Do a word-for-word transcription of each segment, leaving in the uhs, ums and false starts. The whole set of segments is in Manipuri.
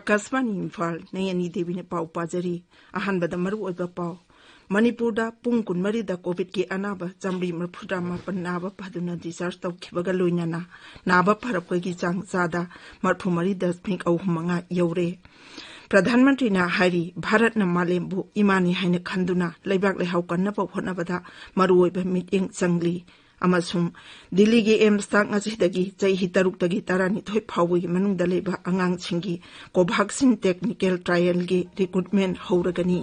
ꯑꯀꯥꯁꯕꯥꯅꯤ ꯏꯝꯐꯥꯜ, ꯅꯌꯅꯤ ꯗꯦꯕꯤꯅ ꯄꯥꯎ ꯄꯥꯖꯔꯤ꯫ ꯑꯍꯥꯟꯕꯗ ꯃꯔꯨꯑꯣꯏꯕ ꯄꯥꯎ꯫ ꯃꯅꯤꯄꯨꯔꯗ ꯄꯨꯡ ꯀꯨꯟꯃꯔꯤꯗ ꯀꯣꯚꯤꯗꯀꯤ ꯑꯅꯥꯕ ꯆꯥꯃꯔꯤ ꯃꯔꯤꯐꯨꯇꯔꯥ ꯃꯥꯄꯟ ꯅꯥꯕ ꯐꯗꯨꯅ discharge ꯇꯧꯈꯤꯕꯒ ꯂꯣꯏꯅꯅ ꯅꯥꯕ ꯐꯔꯛꯄꯒꯤ ꯆꯥꯡ ꯆꯥꯗ ꯃꯔꯤꯐꯨꯃꯔꯤ ꯗꯁꯃꯤꯛ ꯑꯍꯨꯝ ꯃꯉꯥ ꯌꯧꯔꯦ꯫ ꯄ꯭ꯔꯙꯥꯟ ꯃꯟꯇ꯭ꯔꯤꯅ ꯍꯥꯏꯔꯤ, ꯚꯥꯔꯠꯅ ꯃꯥꯂꯦꯝꯕꯨ ꯏꯃꯥꯅꯤ ꯍꯥꯏꯅ ꯈꯟꯗꯨꯅ ꯂꯩꯕꯥꯛ ꯂꯩꯍꯥꯎ ꯀꯟꯅꯕ ꯍꯣꯠꯅꯕꯗ ꯃꯔꯨꯑꯣꯏꯕ ꯃꯤꯠꯌꯦꯡ ꯆꯪꯂꯤ꯫ ꯑꯃꯁꯨꯡ ꯗꯤꯜꯂꯤꯒꯤ ꯑꯦꯝꯁꯇ ꯉꯁꯤꯗꯒꯤ ꯆꯍꯤ ꯇꯔꯨꯛꯇꯒꯤ ꯇꯔꯥꯅꯤꯊꯣꯏ ꯐꯥꯎꯕꯒꯤ ꯃꯅꯨꯡꯗ ꯂꯩꯕ ꯑꯉꯥꯡꯁꯤꯡꯒꯤ ꯀꯣꯚꯥꯛꯁꯤꯟ technical trialꯒꯤ recruitment ꯍꯧꯔꯒꯅꯤ꯫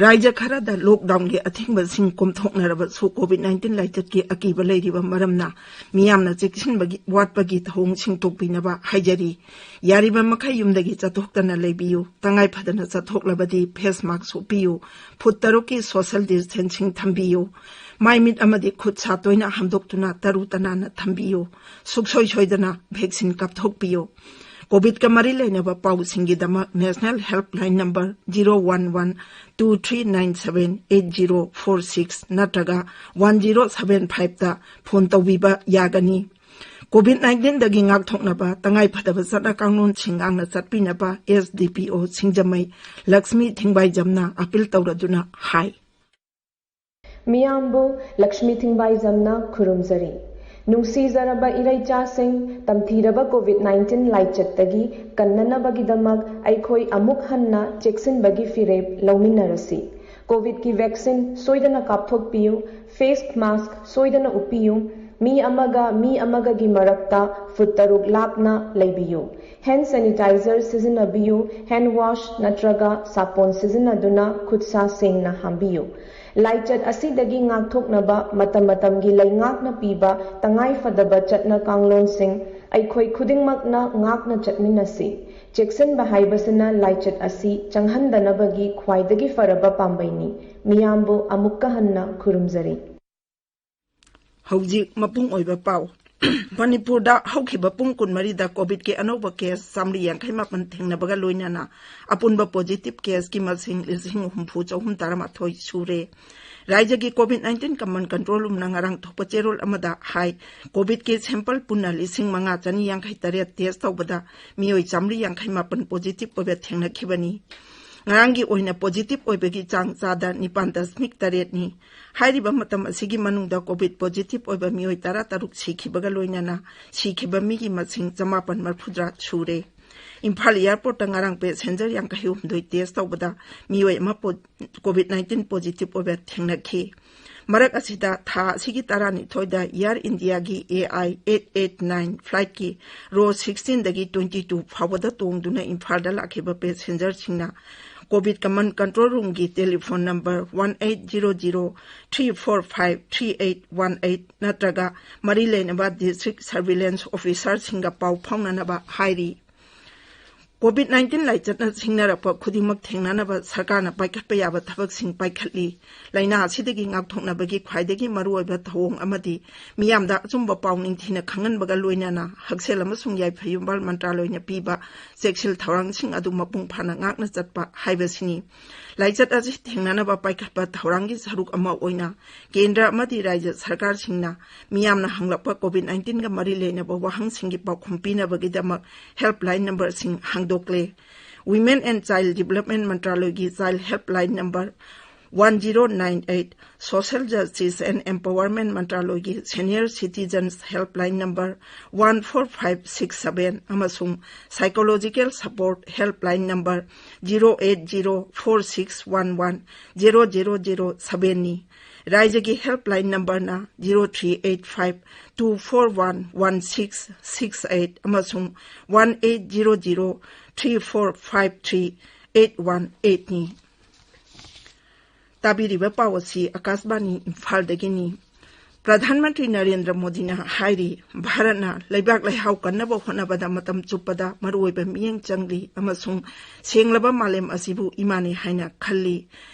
ꯔꯥꯏꯖ꯭ꯌ ꯈꯔꯗ lockdownꯒꯤ ꯑꯊꯤꯡꯕꯁꯤꯡ ꯀꯣꯝꯊꯣꯛꯅꯔꯕꯁꯨ COVID nineteen ꯂꯥꯏꯆꯠꯀꯤ ꯑꯀꯤꯕ ꯂꯩꯔꯤꯕ ꯃꯔꯝꯅ ꯃꯤꯌꯥꯝꯅ ꯆꯦꯛꯁꯤꯟꯕꯒꯤ ꯋꯥꯠꯄꯒꯤ ꯊꯧꯑꯣꯡꯁꯤꯡ ꯇꯣꯛꯄꯤꯅꯕ ꯍꯥꯏꯖꯔꯤ꯫ ꯌꯥꯔꯤꯕ ꯃꯈꯩ ꯌꯨꯝꯗꯒꯤ ꯆꯠꯊꯣꯛꯇꯅ ꯂꯩꯕꯤꯌꯨ꯫ ꯇꯉꯥꯏ ꯐꯗꯅ ꯆꯠꯊꯣꯛꯂꯕꯗꯤ face mask ꯎꯞꯄꯤꯌꯨ꯫ ꯐꯨꯠ ꯇꯔꯨꯛꯀꯤ social distancing ꯊꯝꯕꯤꯌꯨ꯫ ꯃꯥꯏ ꯃꯤꯠ ꯑꯃꯗꯤ ꯈꯨꯠ ꯁꯥ ꯇꯣꯏꯅ ꯍꯥꯝꯗꯣꯛꯇꯨꯅ ꯇꯔꯨ ꯇꯅꯥꯟꯅ ꯊꯝꯕꯤꯌꯨ꯫ ꯁꯨꯛꯁꯣꯏ ꯁꯣꯏꯗꯅ vaccine ꯀꯥꯞꯊꯣꯛꯄꯤꯌꯨ꯫ COVID ꯃꯔꯤ ꯂꯩꯅꯕ ꯄꯥꯎꯁꯤꯡꯒꯤꯗꯃꯛ National Helpline number zero one one two three nine seven eight zero four six ꯅꯠꯇ꯭ꯔꯒ one zero seven five ꯇ phone ꯇꯧꯕꯤꯕ ꯌꯥꯒꯅꯤ꯫ COVID nineteenꯗꯒꯤ ꯉꯥꯛꯊꯣꯛꯅꯕ ꯇꯉꯥꯏ ꯐꯗꯕ ꯆꯠꯅ ꯀꯥꯡꯂꯣꯟꯁꯤꯡ ꯉꯥꯛꯅ ꯆꯠꯄꯤꯅꯕ SDPO ꯁꯤꯡꯖꯃꯩ ꯂꯛꯁꯃꯤ ꯊꯤꯡꯕꯥꯏꯖꯝꯅ appeal ꯇꯧꯔꯗꯨꯅ ꯍꯥꯏ꯫ ꯃꯤꯌꯥꯝꯕꯨ ꯂꯛꯁꯃꯤ ꯊꯤꯡꯕꯥꯏꯖꯝꯅ ꯈꯨꯔꯨꯝꯖꯔꯤ꯫ ꯅꯨꯡꯁꯤꯖꯔꯕ ꯏꯔꯩꯆꯥꯁꯤꯡ, ꯇꯝꯊꯤꯔꯕ COVID nineteen ꯂꯥꯏꯆꯠꯇꯒꯤ ꯀꯟꯅꯅꯕꯒꯤꯗꯃꯛ ꯑꯩꯈꯣꯏ ꯑꯃꯨꯛ ꯍꯟꯅ ꯆꯦꯛꯁꯤꯟꯕꯒꯤ ꯐꯤꯔꯦꯞ ꯂꯧꯃꯤꯟꯅꯔꯁꯤ꯫ COVIDꯀꯤ vaccine ꯁꯣꯏꯗꯅ ꯀꯥꯞꯊꯣꯛꯄꯤꯌꯨ, face mask ꯁꯣꯏꯗꯅ ꯎꯞꯄꯤꯌꯨ, ꯃꯤ ꯑꯃꯒ ꯃꯤ ꯑꯃꯒꯒꯤ ꯃꯔꯛꯇ ꯐꯨꯠ ꯇꯔꯨꯛ ꯂꯥꯞꯅ ꯂꯩꯕꯤꯌꯨ꯫ Hand sanitizer ꯁꯤꯖꯤꯟꯅꯕꯤꯌꯨ, hand wash ꯅꯠꯇ꯭ꯔꯒ ꯁꯥꯄꯣꯟ ꯁꯤꯖꯤꯟꯅꯗꯨꯅ ꯈꯨꯠꯁꯥ ꯁꯦꯡꯅ ꯍꯥꯝꯕꯤꯌꯨ꯫ ꯂꯥꯏꯆꯠ ꯑꯁꯤꯗꯒꯤ ꯉꯥꯛꯊꯣꯛꯅꯕ ꯃꯇꯝ ꯃꯇꯝꯒꯤ ꯂꯩꯉꯥꯛꯅ ꯄꯤꯕ ꯇꯉꯥꯏ ꯐꯗꯕ ꯆꯠꯅ ꯀꯥꯡꯂꯣꯟꯁꯤꯡ ꯑꯩꯈꯣꯏ ꯈꯨꯗꯤꯡꯃꯛꯅ ꯉꯥꯛꯅ ꯆꯠꯃꯤꯟꯅꯁꯤ꯫ ꯆꯦꯛꯁꯤꯟꯕ ꯍꯥꯏꯕꯁꯤꯅ ꯂꯥꯏꯆꯠ ꯑꯁꯤ ꯆꯪꯍꯟꯗꯅꯕꯒꯤ ꯈ꯭ꯋꯥꯏꯗꯒꯤ ꯐꯔꯕ ꯄꯥꯝꯕꯩꯅꯤ꯫ ꯃꯤꯌꯥꯝꯕꯨ ꯑꯃꯨꯛꯀ ꯍꯟꯅ ꯈꯨꯔꯨꯝꯖꯔꯤ꯫ ꯍꯧꯖꯤꯛ ꯃꯄꯨꯡ ꯑꯣꯏꯕ ꯄꯥꯎ꯫ ꯃꯅꯤꯄꯨꯔꯗ ꯍꯧꯈꯤꯕ ꯄꯨꯡ ꯀꯨꯟꯃꯔꯤꯗ ꯀꯣꯚꯤꯗꯀꯤ ꯑꯅꯧꯕ ꯀꯦꯁ ꯆꯥꯃꯔꯤ ꯌꯥꯡꯈꯩ ꯃꯥꯄꯟ ꯊꯦꯡꯅꯕꯒ ꯂꯣꯏꯅꯅ ꯑꯄꯨꯟꯕ ꯄꯣꯖꯤꯇꯤꯚ ꯀꯦꯁꯀꯤ ꯃꯁꯤꯡ ꯂꯤꯁꯤꯡ ꯍꯨꯝꯐꯨ ꯆꯍꯨꯝ ꯇꯔꯥꯃꯥꯊꯣꯏ ꯁꯨꯔꯦ꯫ ꯔꯥꯏꯖ꯭ꯌꯒꯤ ꯀꯣꯚꯤꯗ ꯅꯥꯏꯟꯇꯤꯟ ꯀꯃꯟ ꯀꯟꯇ꯭ꯔꯣꯜ ꯔꯨꯝꯅ ꯉꯔꯥꯡ ꯊꯣꯛꯄ ꯆꯦꯔꯣꯜ ꯑꯃꯗ ꯍꯥꯏ, ꯀꯣꯚꯤꯗꯀꯤ ꯁꯦꯝꯄꯜ ꯄꯨꯟꯅ ꯂꯤꯁꯤꯡ ꯃꯉꯥ ꯆꯅꯤ ꯌꯥꯡꯈꯩ ꯇꯔꯦꯠ ꯇꯦꯁ ꯇꯧꯕꯗ ꯃꯤꯑꯣꯏ ꯆꯥꯃꯔꯤ ꯌꯥꯡꯈꯩ ꯃꯥꯄꯟ ꯄꯣꯖꯤꯇꯤꯚ ꯑꯣꯏꯕ ꯊꯦꯡꯅꯈꯤꯕꯅꯤ꯫ ꯉꯔꯥꯡꯒꯤ ꯑꯣꯏꯅ ꯄꯣꯖꯤꯇꯤꯚ ꯑꯣꯏꯕꯒꯤ ꯆꯥꯡ ꯆꯥꯗ ꯅꯤꯄꯥꯟ ꯗꯁꯃꯤꯛ ꯇꯔꯦꯠꯅꯤ꯫ ꯍꯥꯏꯔꯤꯕ ꯃꯇꯝ ꯑꯁꯤꯒꯤ ꯃꯅꯨꯡꯗ ꯀꯣꯚꯤꯗ ꯄꯣꯖꯤꯇꯤꯚ ꯑꯣꯏꯕ ꯃꯤꯑꯣꯏ ꯇꯔꯥ ꯇꯔꯨꯛ ꯁꯤꯈꯤꯕꯒ ꯂꯣꯏꯅꯅ ꯁꯤꯈꯤꯕ ꯃꯤꯒꯤ ꯃꯁꯤꯡ ꯆꯃꯥꯄꯟ ꯃꯔꯐꯨꯇꯔꯥ ꯁꯨꯔꯦ꯫ ꯏꯝꯐꯥꯜ ꯑꯦꯌꯥꯔꯄꯣꯔꯠꯇ ꯉꯔꯥꯡ ꯄꯦꯁꯦꯟꯖꯔ ꯌꯥꯡꯈꯩ ꯍꯨꯝꯗꯣꯏ ꯇꯦꯁ ꯇꯧꯕꯗ ꯃꯤꯑꯣꯏ ꯑꯃ ꯄꯣ-, ꯀꯣꯚꯤꯗ ꯅꯥꯏꯟꯇꯤꯟ ꯄꯣꯖꯤꯇꯤꯚ ꯑꯣꯏꯕ ꯊꯦꯡꯅꯈꯤ꯫ ꯃꯔꯛ ꯑꯁꯤꯗ, ꯊꯥ ꯑꯁꯤꯒꯤ ꯇꯔꯥꯅꯤꯊꯣꯏꯗ ꯑꯦꯌꯔ ꯏꯟꯗꯤꯌꯥꯒꯤ A I eight eight nine ꯐ꯭ꯂꯥꯏꯠꯀꯤ ꯔꯣ ꯁꯤꯛꯁꯇꯤꯟꯗꯒꯤ ꯇ꯭ꯋꯦꯟꯇꯤ ꯇꯨ ꯐꯥꯎꯕꯗ ꯇꯣꯡꯗꯨꯅ ꯏꯝꯐꯥꯜꯗ ꯂꯥꯛꯈꯤꯕ ꯄꯦꯁꯦꯟꯖꯔꯁꯤꯡꯅ ꯀꯣꯚꯤꯗ ꯀꯃꯟ ꯀꯟꯇ꯭ꯔꯣꯜ ꯔꯨꯝꯒꯤ telephone number one eight zero zero three four five three eight one eight ꯅꯠꯇ꯭ꯔꯒ ꯃꯔꯤ ꯂꯩꯅꯕ ꯗꯤꯁꯇ꯭ꯔꯤꯛ ꯁꯔꯚꯤꯂꯦꯟꯁ ꯑꯣꯐꯤꯁꯥꯔꯁꯤꯡꯒ ꯄꯥꯎ ꯐꯥꯎꯅꯅꯕ ꯍꯥꯏꯔꯤ꯫ ꯀꯣꯚꯤꯗ ꯅꯥꯏꯟꯇꯤꯟ ꯂꯥꯏꯆꯠꯅ ꯁꯤꯡꯅꯔꯛꯄ ꯈꯨꯗꯤꯡꯃꯛ ꯊꯦꯡꯅꯅꯕ ꯁꯔꯀꯥꯔꯅ ꯄꯥꯏꯈꯠꯄ ꯌꯥꯕ ꯊꯕꯛꯁꯤꯡ ꯄꯥꯏꯈꯠꯂꯤ꯫ ꯂꯥꯏꯅꯥ ꯑꯁꯤꯗꯒꯤ ꯉꯥꯛꯊꯣꯛꯅꯕꯒꯤ ꯈ꯭ꯋꯥꯏꯗꯒꯤ ꯃꯔꯨꯑꯣꯏꯕ ꯊꯧꯑꯣꯡ ꯑꯃꯗꯤ ꯃꯤꯌꯥꯝꯗ ꯑꯆꯨꯝꯕ ꯄꯥꯎ ꯅꯤꯡꯊꯤꯅ ꯈꯪꯍꯟꯕꯒ ꯂꯣꯏꯅꯅ ꯍꯛꯁꯦꯜ ꯑꯃꯁꯨꯡ ꯌꯥꯏꯐ ꯌꯨꯝꯕꯥꯜ ꯃꯟꯇ꯭ꯔꯥꯂꯣꯏꯅ ꯄꯤꯕ ꯆꯦꯛꯁꯤꯜ ꯊꯧꯔꯥꯡꯁꯤꯡ ꯑꯗꯨ ꯃꯄꯨꯡ ꯐꯥꯅ ꯉꯥꯛꯅ ꯆꯠꯄ ꯍꯥꯏꯕꯁꯤꯅꯤ꯫ ꯂꯥꯏꯆꯠ ꯑꯁꯤ ꯊꯦꯡꯅꯅꯕ ꯄꯥꯏꯈꯠꯄ ꯊꯧꯔꯥꯡꯒꯤ ꯁꯔꯨꯛ ꯑꯃ ꯑꯣꯏꯅ ꯀꯦꯟꯗ꯭ꯔ ꯑꯃꯗꯤ ꯔꯥꯖ꯭ꯌ ꯁꯔꯀꯥꯔꯁꯤꯡꯅ ꯃꯤꯌꯥꯝꯅ ꯍꯪꯂꯛꯄ ꯀꯣꯚꯤꯗ ꯅꯥꯏꯟꯇꯤꯟꯒ ꯃꯔꯤ ꯂꯩꯅꯕ ꯋꯥꯍꯪꯁꯤꯡꯒꯤ ꯄꯥꯎꯈꯨꯝ ꯄꯤꯅꯕꯒꯤꯗꯃꯛ ꯍꯦꯜꯞꯂꯥꯏꯟ ꯅꯝꯕꯔꯁꯤꯡ ꯍꯥꯡꯗꯣꯛꯂꯦ꯫ Women and Child Development ꯃꯟꯇ꯭ꯔꯥꯂꯣꯏꯒꯤ child helpline number one zero nine eight, Social Justice and Empowerment ꯃꯟꯇ꯭ꯔꯥꯂꯣꯏꯒꯤ senior citizens helpline number one four five six seven ꯑꯃꯁꯨꯡ psychological support helpline number zero eight zero four six one one zero zero zero ꯁꯚꯦꯟꯅꯤ꯫ ꯔꯥꯏꯖ꯭ꯌꯒꯤ ꯍꯦꯜꯞꯂꯥꯏꯟ ꯅꯝꯕꯔꯅ zero three eight five two four one one six six eight ꯑꯃꯁꯨꯡ one eight zero zero three four five three eight one ꯑꯩꯠꯅꯤ꯫ ꯇꯥꯕꯤꯔꯤꯕ ꯄꯥꯎ ꯑꯁꯤ ꯑꯀꯥꯁꯕꯥꯅꯤ ꯏꯝꯐꯥꯜꯗꯒꯤꯅꯤ꯫ ꯄ꯭ꯔꯙꯥꯟ ꯃꯟꯇ꯭ꯔꯤ ꯅꯔꯦꯟꯗ꯭ꯔ ꯃꯣꯗꯤꯅ ꯍꯥꯏꯔꯤ, ꯚꯥꯔꯠꯅ ꯂꯩꯕꯥꯛ ꯂꯩꯍꯥꯎ ꯀꯟꯅꯕ ꯍꯣꯠꯅꯕꯗ ꯃꯇꯝ ꯆꯨꯞꯄꯗ ꯃꯔꯨꯑꯣꯏꯕ ꯃꯤꯠꯌꯦꯡ ꯆꯪꯂꯤ ꯑꯃꯁꯨꯡ ꯁꯦꯡꯂꯕ ꯃꯥꯂꯦꯝ ꯑꯁꯤꯕꯨ ꯏꯃꯥꯅꯤ ꯍꯥꯏꯅ ꯈꯜꯂꯤ꯫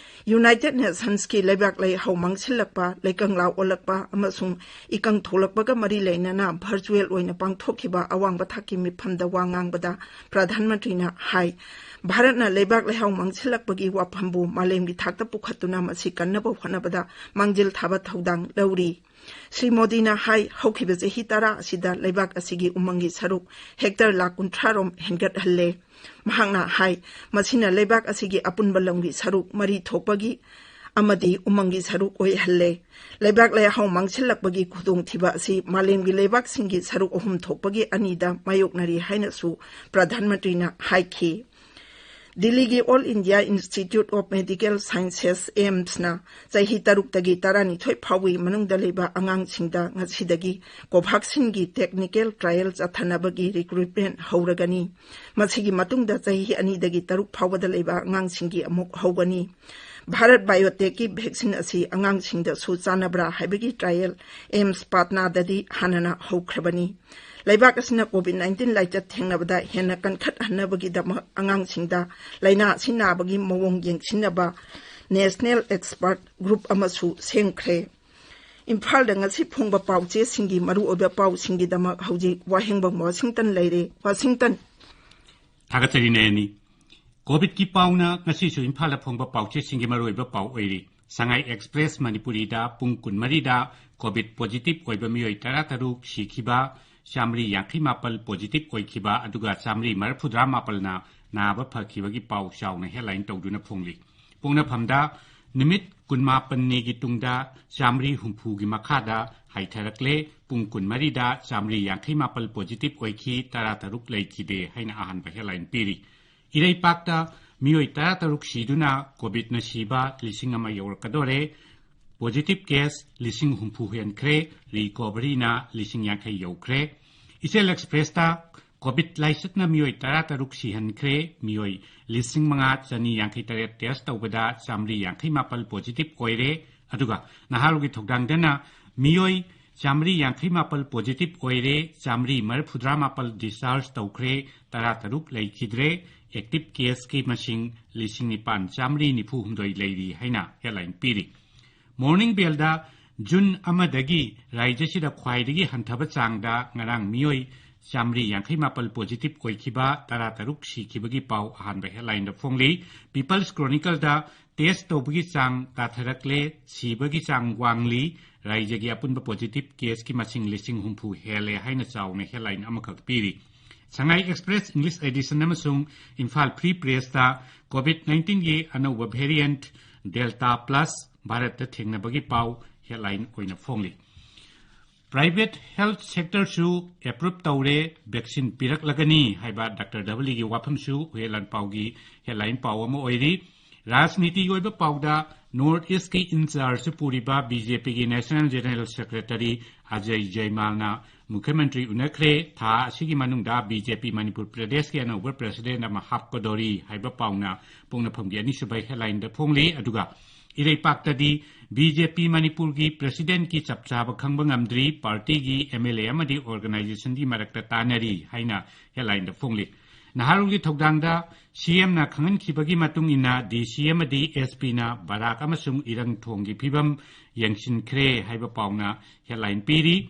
United Nationsꯀꯤ ꯂꯩꯕꯥꯛ ꯂꯩꯍꯥꯎ ꯃꯥꯡꯁꯤꯜꯂꯛꯄ, ꯂꯩꯀꯪꯂꯥ ꯑꯣꯜꯂꯛꯄ ꯑꯃꯁꯨꯡ ꯏꯀꯪ ꯊꯣꯛꯂꯛꯄꯒ ꯃꯔꯤ ꯂꯩꯅꯅ virtual ꯑꯣꯏꯅ ꯄꯥꯡꯊꯣꯛꯈꯤꯕ ꯑꯋꯥꯡꯕ ꯊꯥꯛꯀꯤ ꯃꯤꯐꯝꯗ ꯋꯥ ꯉꯥꯡꯕꯗ ꯄ꯭ꯔꯙꯥꯟ ꯃꯟꯇ꯭ꯔꯤꯅ ꯍꯥꯏ, ꯚꯥꯔꯠꯅ ꯂꯩꯕꯥꯛ ꯂꯩꯍꯥꯎ ꯃꯥꯡꯁꯤꯜꯂꯛꯄꯒꯤ ꯋꯥꯐꯝꯕꯨ ꯃꯥꯂꯦꯝꯒꯤ ꯊꯥꯛꯇ ꯄꯨꯈꯠꯇꯨꯅ ꯃꯁꯤ ꯀꯟꯅꯕ ꯍꯣꯠꯅꯕꯗ ꯃꯥꯡꯖꯤꯜ ꯊꯥꯕ ꯊꯧꯗꯥꯡ ꯂꯧꯔꯤ꯫ ꯁ꯭ꯔꯤ ꯃꯣꯗꯤꯅ ꯍꯥꯏ, ꯍꯧꯈꯤꯕ ꯆꯍꯤ ꯇꯔꯥ ꯑꯁꯤꯗ ꯂꯩꯕꯥꯛ ꯑꯁꯤꯒꯤ ꯎꯃꯪꯒꯤ ꯁꯔꯨꯛ ꯍꯦꯛꯇꯔ ꯂꯥꯈ ꯀꯨꯟꯊ꯭ꯔꯥ ꯔꯣꯝ ꯍꯦꯟꯒꯠꯍꯜꯂꯦ꯫ ꯃꯍꯥꯛꯅ ꯍꯥꯏ, ꯃꯁꯤꯅ ꯂꯩꯕꯥꯛ ꯑꯁꯤꯒꯤ ꯑꯄꯨꯟꯕ ꯂꯝꯒꯤ ꯁꯔꯨꯛ ꯃꯔꯤ ꯊꯣꯛꯄꯒꯤ ꯑꯃꯗꯤ ꯎꯃꯪꯒꯤ ꯁꯔꯨꯛ ꯑꯣꯏꯍꯜꯂꯦ꯫ ꯂꯩꯕꯥꯛ ꯂꯩꯍꯥꯎ ꯃꯥꯡꯁꯤꯜꯂꯛꯄꯒꯤ ꯈꯨꯗꯣꯡꯊꯤꯕ ꯑꯁꯤ ꯃꯥꯂꯦꯝꯒꯤ ꯂꯩꯕꯥꯛꯁꯤꯡꯒꯤ ꯁꯔꯨꯛ ꯑꯍꯨꯝ ꯊꯣꯛꯄꯒꯤ ꯑꯅꯤꯗ ꯃꯥꯌꯣꯛꯅꯔꯤ ꯍꯥꯏꯅꯁꯨ ꯄ꯭ꯔꯙꯥꯟ ꯃꯟꯇ꯭ꯔꯤꯅ ꯍꯥꯏꯈꯤ꯫ ꯗꯤꯜꯂꯤꯒꯤ All India Institute of Medical Sciences, AIIMSꯅ ꯆꯍꯤ ꯇꯔꯨꯛꯇꯒꯤ ꯇꯔꯥꯅꯤꯊꯣꯏ ꯐꯥꯎꯕꯒꯤ ꯃꯅꯨꯡꯗ ꯂꯩꯕ ꯑꯉꯥꯡꯁꯤꯡꯗ ꯉꯁꯤꯗꯒꯤ ꯀꯣꯚꯥꯛꯁꯤꯟꯒꯤ technical trial ꯆꯠꯊꯅꯕꯒꯤ recruitment ꯍꯧꯔꯒꯅꯤ꯫ ꯃꯁꯤꯒꯤ ꯃꯇꯨꯡꯗ ꯆꯍꯤ ꯑꯅꯤꯗꯒꯤ ꯇꯔꯨꯛ ꯐꯥꯎꯕꯗ ꯂꯩꯕ ꯑꯉꯥꯡꯁꯤꯡꯒꯤ ꯑꯃꯨꯛ ꯍꯧꯒꯅꯤ꯫ ꯚꯥꯔꯠ ꯕꯥꯏꯑꯣꯇꯦꯛꯀꯤ vaccine ꯑꯁꯤ ꯑꯉꯥꯡꯁꯤꯡꯗꯁꯨ ꯆꯥꯟꯅꯕ꯭ꯔꯥ ꯍꯥꯏꯕꯒꯤ trial AIIMS ꯄꯥꯠꯅꯥꯗꯗꯤ ꯍꯥꯟꯅꯅ ꯍꯧꯈ꯭ꯔꯕꯅꯤ꯫ ꯂꯩꯕꯥꯛ ꯑꯁꯤꯅ COVID nineteen ꯂꯥꯏꯆꯠ ꯊꯦꯡꯅꯕꯗ ꯍꯦꯟꯅ ꯀꯟꯈꯠꯍꯟꯅꯕꯒꯤꯗꯃꯛ ꯑꯉꯥꯡꯁꯤꯡꯗ ꯂꯥꯏꯅꯥ ꯑꯁꯤ ꯅꯥꯕꯒꯤ ꯃꯑꯣꯡ ꯌꯦꯡꯁꯤꯟꯅꯕ national expert group ꯑꯃꯁꯨ ꯁꯦꯝꯈ꯭ꯔꯦ꯫ ꯏꯝꯐꯥꯜꯗ ꯉꯁꯤ ꯐꯣꯡꯕ ꯄꯥꯎꯆꯦꯁꯤꯡꯒꯤ ꯃꯔꯨꯑꯣꯏꯕ ꯄꯥꯎꯁꯤꯡꯒꯤꯗꯃꯛ ꯍꯧꯖꯤꯛ ꯋꯥꯍꯦꯡꯕꯝ ꯋꯥꯁꯤꯡꯇꯟ ꯂꯩꯔꯦ꯫ ꯋꯥꯁꯤꯡꯇꯟ꯫ ꯊꯥꯒꯠꯆꯔꯤ ꯅꯌꯅꯤ꯫ COVIDꯀꯤ ꯄꯥꯎꯅ ꯉꯁꯤꯁꯨ ꯏꯝꯐꯥꯜꯗ ꯐꯣꯡꯕ ꯄꯥꯎꯆꯦꯁꯤꯡꯒꯤ ꯃꯔꯨꯑꯣꯏꯕ ꯄꯥꯎ ꯑꯣꯏꯔꯤ꯫ ꯁꯉꯥꯏ ꯑꯦꯛꯁꯄ꯭ꯔꯦꯁ ꯃꯅꯤꯄꯨꯔꯤꯗ ꯄꯨꯡ ꯀꯨꯟꯃꯔꯤꯗ COVID positive ꯑꯣꯏꯕ ꯃꯤꯑꯣꯏ ꯇꯔꯥꯇꯔꯨꯛ ꯁꯤꯈꯤꯕ, ꯆꯥꯃꯔꯤ ꯌꯥꯡꯈꯩ ꯃꯥꯄꯜ positive ꯑꯣꯏꯈꯤꯕ, ꯑꯗꯨꯒ ꯆꯥꯃꯔꯤ ꯃꯔꯤꯐꯨꯇꯔꯥ ꯃꯥꯄꯜꯅ ꯅꯥꯕ ꯐꯈꯤꯕꯒꯤ ꯄꯥꯎ ꯆꯥꯎꯅ headline ꯇꯧꯗꯨꯅ ꯐꯣꯡꯂꯤ꯫ ꯄꯣꯛꯅꯐꯝꯗ ꯅꯨꯃꯤꯠ ꯀꯨꯟꯃꯥꯄꯟꯅꯤꯒꯤ ꯇꯨꯡꯗ ꯆꯥꯃꯔꯤ ꯍꯨꯝꯐꯨꯒꯤ ꯃꯈꯥꯗ ꯍꯥꯏꯊꯔꯛꯂꯦ꯫ ꯄꯨꯡ ꯀꯨꯟꯃꯔꯤꯗ ꯆꯥꯃꯔꯤ ꯌꯥꯡꯈꯩ ꯃꯥꯄꯜ positive ꯑꯣꯏꯈꯤ, ꯇꯔꯥꯇꯔꯨꯛ ꯂꯩꯈꯤꯗꯦ ꯍꯥꯏꯅ ꯑꯍꯥꯟꯕ headline ꯄꯤꯔꯤ꯫ ꯏꯔꯩꯄꯥꯛꯇ ꯃꯤꯑꯣꯏ ꯇꯔꯥꯇꯔꯨꯛ ꯁꯤꯗꯨꯅ COVIDꯅ ꯁꯤꯕ ꯂꯤꯁꯤꯡ ꯑꯃ ꯌꯧꯔꯛꯀꯗꯣꯔꯦ꯫ Positive case ꯂꯤꯁꯤꯡ ꯍꯨꯝꯐꯨ ꯍꯦꯟꯈ꯭ꯔꯦ, recoveryꯅ ꯂꯤꯁꯤꯡ ꯌꯥꯡꯈꯩ ꯌꯧꯈ꯭ꯔꯦ꯫ ꯏꯆꯦꯜ ꯑꯦꯛꯁꯄ꯭ꯔꯦꯁꯇ COVID ꯂꯥꯏꯆꯠꯅ ꯃꯤꯑꯣꯏ ꯇꯔꯥꯇꯔꯨꯛ ꯁꯤꯍꯟꯈ꯭ꯔꯦ, ꯃꯤꯑꯣꯏ ꯂꯤꯁꯤꯡ ꯃꯉꯥ ꯆꯅꯤ ꯌꯥꯡꯈꯩ ꯇꯔꯦꯠ test ꯇꯧꯕꯗ ꯆꯥꯃꯔꯤ ꯌꯥꯡꯈꯩ ꯃꯥꯄꯜ positive ꯑꯣꯏꯔꯦ꯫ ꯑꯗꯨꯒ ꯅꯍꯥꯔꯣꯜꯒꯤ ꯊꯧꯗꯥꯡꯗꯅ ꯃꯤꯑꯣꯏ ꯆꯥꯃꯔꯤ ꯌꯥꯡꯈꯩ ꯃꯥꯄꯜ positive ꯑꯣꯏꯔꯦ, ꯆꯥꯃꯔꯤ ꯃꯔꯤꯐꯨꯇꯔꯥ ꯃꯥꯄꯜ discharge ꯇꯧꯈ꯭ꯔꯦ, ꯇꯔꯥꯇꯔꯨꯛ ꯂꯩꯈꯤꯗ꯭ꯔꯦ꯫ ꯑꯦꯛꯇꯤꯚ ꯀꯦꯁꯀꯤ ꯃꯁꯤꯡ ꯂꯤꯁꯤꯡ ꯅꯤꯄꯥꯟ ꯆꯥꯃꯔꯤ ꯅꯤꯐꯨ ꯍꯨꯝꯗꯣꯏ ꯂꯩꯔꯤ ꯍꯥꯏꯅ ꯍꯦꯗꯂꯥꯏꯟ ꯄꯤꯔꯤ꯫ ꯃꯣꯔꯅꯤꯡ ꯕꯦꯜꯗ ꯖꯨꯟ ꯑꯃꯗꯒꯤ ꯔꯥꯖ꯭ꯌꯁꯤꯗ ꯈ꯭ꯋꯥꯏꯗꯒꯤ ꯍꯟꯊꯕ ꯆꯥꯡꯗ ꯉꯔꯥꯡ ꯃꯤꯑꯣꯏ ꯆꯥꯃꯔꯤ ꯌꯥꯡꯈꯩ ꯃꯥꯄꯜ ꯄꯣꯖꯤꯇꯤꯚ ꯑꯣꯏꯈꯤꯕ, ꯇꯔꯥꯇꯔꯨꯛ ꯁꯤꯈꯤꯕꯒꯤ ꯄꯥꯎ ꯑꯍꯥꯟꯕ ꯍꯦꯗꯂꯥꯏꯟꯗ ꯐꯣꯡꯂꯤ꯫ ꯄꯤꯄꯜꯁ ꯀ꯭ꯔꯣꯅꯤꯀꯜꯗ ꯇꯦꯁ ꯇꯧꯕꯒꯤ ꯆꯥꯡ ꯇꯥꯊꯔꯛꯂꯦ, ꯁꯤꯕꯒꯤ ꯆꯥꯡ ꯋꯥꯡꯂꯤ, ꯔꯥꯖ꯭ꯌꯒꯤ ꯑꯄꯨꯟꯕ ꯄꯣꯖꯤꯇꯤꯚ ꯀꯦꯁꯀꯤ ꯃꯁꯤꯡ ꯂꯤꯁꯤꯡ ꯍꯨꯝꯐꯨ ꯍꯦꯜꯂꯦ ꯍꯥꯏꯅ ꯆꯥꯎꯅ ꯍꯦꯗꯂꯥꯏꯟ ꯑꯃꯈꯛ ꯄꯤꯔꯤ꯫ ꯁꯉꯥꯏ ꯑꯦꯛꯁꯄ꯭ꯔꯦꯁ ꯏꯪꯂꯤꯁ ꯑꯦꯗꯤꯁꯟ ꯑꯃꯁꯨꯡ ꯏꯝꯐꯥꯜ ꯐ꯭ꯔꯤ ꯄ꯭ꯔꯦꯁꯇ ꯀꯣꯚꯤꯗ ꯅꯥꯏꯟꯇꯤꯟꯒꯤ ꯑꯅꯧꯕ ꯚꯦꯔꯤꯌꯦꯟꯠ ꯗꯦꯜꯇꯥ ꯄ꯭ꯂꯁ ꯚꯥꯔꯠꯇ ꯊꯦꯡꯅꯕꯒꯤ ꯄꯥꯎ ꯍꯦꯗꯂꯥꯏꯟ ꯑꯣꯏꯅ ꯐꯣꯡꯂꯤ꯫ ꯄ꯭ꯔꯥꯏꯚꯦꯠ ꯍꯦꯜꯊ ꯁꯦꯛꯇꯔꯁꯨ ꯑꯦꯄ꯭ꯔꯨꯚ ꯇꯧꯔꯦ, ꯚꯦꯛꯁꯤꯟ ꯄꯤꯔꯛꯂꯒꯅꯤ ꯍꯥꯏꯕ ꯗꯥꯛꯇꯔ ꯗꯕꯂꯤꯒꯤ ꯋꯥꯐꯝꯁꯨ ꯍꯨꯌꯦꯟ ꯂꯥꯟꯄꯥꯎꯒꯤ ꯍꯦꯗꯂꯥꯏꯟ ꯄꯥꯎ ꯑꯃ ꯑꯣꯏꯔꯤ꯫ ꯔꯥꯖꯅꯤꯇꯤꯒꯤ ꯑꯣꯏꯕ ꯄꯥꯎꯗ ꯅꯣꯔꯊ ꯏꯁꯀꯤ ꯏꯟꯆꯥꯔꯖ ꯄꯨꯔꯤꯕ ꯕꯤ ꯖꯦ ꯄꯤꯒꯤ ꯅꯦꯁꯅꯦꯜ ꯖꯦꯅꯔꯦꯜ ꯁꯦꯀ꯭ꯔꯦꯇꯔꯤ ꯑꯖꯌ ꯖꯌꯃꯥꯜꯅ ꯃꯨꯈ꯭ꯌꯃꯟꯇ꯭ꯔꯤ ꯎꯅꯈ꯭ꯔꯦ꯫ ꯊꯥ ꯑꯁꯤꯒꯤ ꯃꯅꯨꯡꯗ ꯕꯤ ꯖꯦ ꯄꯤ ꯃꯅꯤꯄꯨꯔ ꯄ꯭ꯔꯗꯦꯁꯀꯤ ꯑꯅꯧꯕ ꯄ꯭ꯔꯦꯁꯤꯗꯦꯟꯠ ꯑꯃ ꯍꯥꯞꯀꯗꯧꯔꯤ ꯍꯥꯏꯕ ꯄꯥꯎꯅ ꯄꯣꯛꯅꯐꯝꯒꯤ ꯑꯅꯤꯁꯨꯕ ꯍꯦꯗꯂꯥꯏꯟꯗ ꯐꯣꯡꯂꯤ꯫ ꯑꯗꯨꯒ ꯏꯔꯩꯄꯥꯛꯇꯗꯤ ꯕꯤ ꯖꯦ ꯄꯤ ꯃꯅꯤꯄꯨꯔꯒꯤ ꯄ꯭ꯔꯦꯁꯤꯗꯦꯟꯠꯀꯤ ꯆꯞ ꯆꯥꯕ ꯈꯪꯕ ꯉꯝꯗ꯭ꯔꯤ, ꯄꯥꯔꯇꯤꯒꯤ ꯑꯦꯝ ꯑꯦꯜ ꯑꯦ ꯑꯃꯗꯤ ꯑꯣꯔꯒꯅꯥꯏꯖꯦꯁꯟꯒꯤ ꯃꯔꯛꯇ ꯇꯥꯟꯅꯔꯤ ꯍꯥꯏꯅ ꯍꯦꯗꯂꯥꯏꯟꯗ ꯐꯣꯡꯂꯤ꯫ ꯅꯍꯥꯔꯣꯜꯒꯤ ꯊꯧꯗꯥꯡꯗ ꯁꯤ ꯑꯦꯝꯅ ꯈꯪꯍꯟꯈꯤꯕꯒꯤ ꯃꯇꯨꯡ ꯏꯟꯅ, ꯗꯤ ꯁꯤ ꯑꯃꯗꯤ ꯑꯦꯁ ꯄꯤꯅ ꯕꯔꯥꯛ ꯑꯃꯁꯨꯡ ꯏꯔꯪ ꯊꯣꯡꯒꯤ ꯐꯤꯕꯝ ꯌꯦꯡꯁꯤꯟꯈ꯭ꯔꯦ ꯍꯥꯏꯕ ꯄꯥꯎꯅ ꯍꯦꯗꯂꯥꯏꯟ ꯄꯤꯔꯤ꯫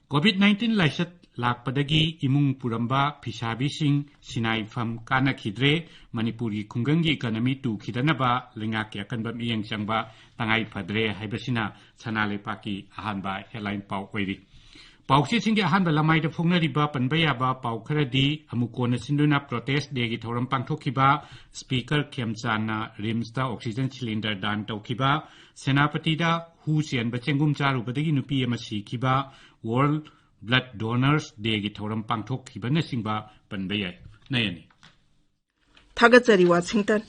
ꯀꯣꯚꯤꯗ ꯅꯥꯏꯟꯇꯤꯟ ꯂꯥꯏꯆꯠ ꯂꯥꯛꯄꯗꯒꯤ ꯏꯃꯨꯡ ꯄꯨꯔꯝꯕ ꯐꯤꯁꯥꯕꯤꯁꯤꯡ ꯁꯤꯟꯅꯥꯏꯐꯝ ꯀꯥꯟꯅꯈꯤꯗ꯭ꯔꯦ, ꯃꯅꯤꯄꯨꯔꯒꯤ ꯈꯨꯡꯒꯪꯒꯤ ꯏꯀꯣꯅꯣꯃꯤ ꯇꯨꯈꯤꯗꯅꯕ ꯂꯩꯉꯥꯛꯀꯤ ꯑꯀꯟꯕ ꯃꯤꯠꯌꯦꯡ ꯆꯪꯕ ꯇꯉꯥꯏ ꯐꯗ꯭ꯔꯦ ꯍꯥꯏꯕꯁꯤꯅ ꯁꯅꯥ ꯂꯩꯄꯥꯛꯀꯤ ꯑꯍꯥꯟꯕ ꯍꯦꯗꯂꯥꯏꯟ ꯄꯥꯎ ꯑꯣꯏꯔꯤ꯫ ꯄꯥꯎꯆꯦꯁꯤꯡꯒꯤ ꯑꯍꯥꯟꯕ ꯂꯃꯥꯏꯗ ꯐꯣꯡꯅꯔꯤꯕ ꯄꯟꯕ ꯌꯥꯕ ꯄꯥꯎ ꯈꯔꯗꯤ, ꯑꯃꯨꯛ ꯀꯣꯟꯅ ꯁꯤꯟꯗꯨꯅ ꯄ꯭ꯔꯣꯇꯦꯁ ꯗꯦꯒꯤ ꯊꯧꯔꯝ ꯄꯥꯡꯊꯣꯛꯈꯤꯕ, ꯁ꯭ꯄꯤꯀꯔ ꯈꯦꯝꯆꯥꯟꯅ ꯔꯤꯝꯁꯇ ꯑꯣꯛꯁꯤꯖꯟ ꯁꯤꯂꯤꯟꯗꯔ ꯗꯥꯟ ꯇꯧꯈꯤꯕ, ꯁꯦꯅꯥꯄꯇꯤꯗ ꯍꯨ ꯆꯦꯟꯕ ꯆꯦꯡꯒꯨꯝ ꯆꯥꯔꯨꯕꯗꯒꯤ ꯅꯨꯄꯤ ꯑꯃ ꯁꯤꯈꯤꯕ, ꯋꯥꯔꯜꯗ ꯕ꯭ꯂꯗ ꯗꯣꯅꯔꯁ ꯗꯦꯒꯤ ꯊꯧꯔꯝ ꯄꯥꯡꯊꯣꯛꯈꯤꯕꯅꯆꯤꯡꯕ ꯄꯟꯕ ꯌꯥꯏ꯫ ꯅꯌꯅꯤ꯫ ꯊꯥꯒꯠꯆꯔꯤ, ꯋꯥꯁꯤꯡꯇꯟ꯫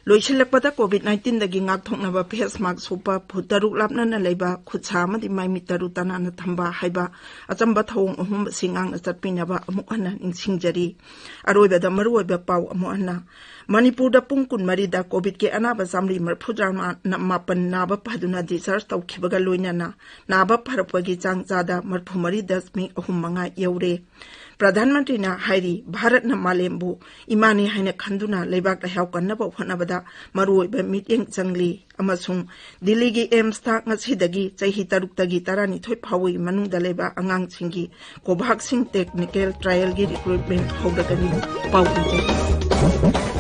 ꯂꯣꯏꯁꯤꯜꯂꯛꯄꯗ, ꯀꯣꯚꯤꯗ ꯅꯥꯏꯟꯇꯤꯟꯗꯒꯤ ꯉꯥꯛꯊꯣꯛꯅꯕ ꯐꯦꯁ ꯃꯥꯛꯁ ꯎꯞꯄ, ꯐꯨꯠ ꯇꯔꯨꯛ ꯂꯥꯞꯅꯅ ꯂꯩꯕ, ꯈꯨꯠ ꯁꯥ ꯑꯃꯗꯤ ꯃꯥꯏ ꯃꯤꯠ ꯇꯔꯨ ꯇꯅꯥꯟꯅ ꯊꯝꯕ ꯍꯥꯏꯕ ꯑꯆꯝꯕ ꯊꯧꯑꯣꯡ ꯑꯍꯨꯝ ꯑꯁꯤ ꯉꯥꯛꯅ ꯆꯠꯄꯤꯅꯕ ꯑꯃꯨꯛ ꯍꯟꯅ ꯅꯤꯡꯁꯤꯡꯖꯔꯤ꯫ ꯑꯔꯣꯏꯕꯗ, ꯃꯔꯨꯑꯣꯏꯕ ꯄꯥꯎ ꯑꯃꯨꯛ ꯍꯟꯅ꯫ ꯃꯅꯤꯄꯨꯔꯗ ꯄꯨꯡ ꯀꯨꯟꯃꯔꯤꯗ ꯀꯣꯚꯤꯗꯀꯤ ꯑꯅꯥꯕ ꯆꯥꯃꯔꯤ ꯃꯔꯤꯐꯨꯇꯔꯥ ꯃꯥꯄꯟ ꯅꯥꯕ ꯐꯗꯨꯅ ꯗꯤꯁꯆꯥꯔꯖ ꯇꯧꯈꯤꯕꯒ ꯂꯣꯏꯅꯅ ꯅꯥꯕ ꯐꯔꯛꯄꯒꯤ ꯆꯥꯡ ꯆꯥꯗ ꯃꯔꯤꯐꯨꯃꯔꯤ ꯗꯁꯃꯤꯛ ꯑꯍꯨꯝ ꯃꯉꯥ ꯌꯧꯔꯦ꯫ ꯄ꯭ꯔꯙꯥꯟ ꯃꯟꯇ꯭ꯔꯤꯅ ꯍꯥꯏꯔꯤ, ꯚꯥꯔꯠꯅ ꯃꯥꯂꯦꯝꯕꯨ ꯏꯃꯥꯅꯤ ꯍꯥꯏꯅ ꯈꯟꯗꯨꯅ ꯂꯩꯕꯥꯛ ꯂꯩꯍꯥꯎ ꯀꯟꯅꯕ ꯍꯣꯠꯅꯕꯗ ꯃꯔꯨꯑꯣꯏꯕ ꯃꯤꯠꯌꯦꯡ ꯆꯪꯂꯤ ꯑꯃꯁꯨꯡ ꯗꯤꯜꯂꯤꯒꯤ ꯑꯦꯝꯁꯇ ꯉꯁꯤꯗꯒꯤ ꯆꯍꯤ ꯇꯔꯨꯛꯇꯒꯤ ꯇꯔꯥꯅꯤꯊꯣꯏ ꯐꯥꯎꯕꯒꯤ ꯃꯅꯨꯡꯗ ꯂꯩꯕ ꯑꯉꯥꯡꯁꯤꯡꯒꯤ ꯀꯣꯚꯥꯛꯁꯤꯟ ꯇꯦꯛꯅꯤꯀꯦꯜ ꯇ꯭ꯔꯥꯌꯦꯜꯒꯤ ꯔꯤꯀ꯭ꯔꯨꯠꯃꯦꯟ ꯍꯧꯔꯒꯅꯤ꯫ ꯄꯥꯎ ꯄꯤꯖꯔꯤ꯫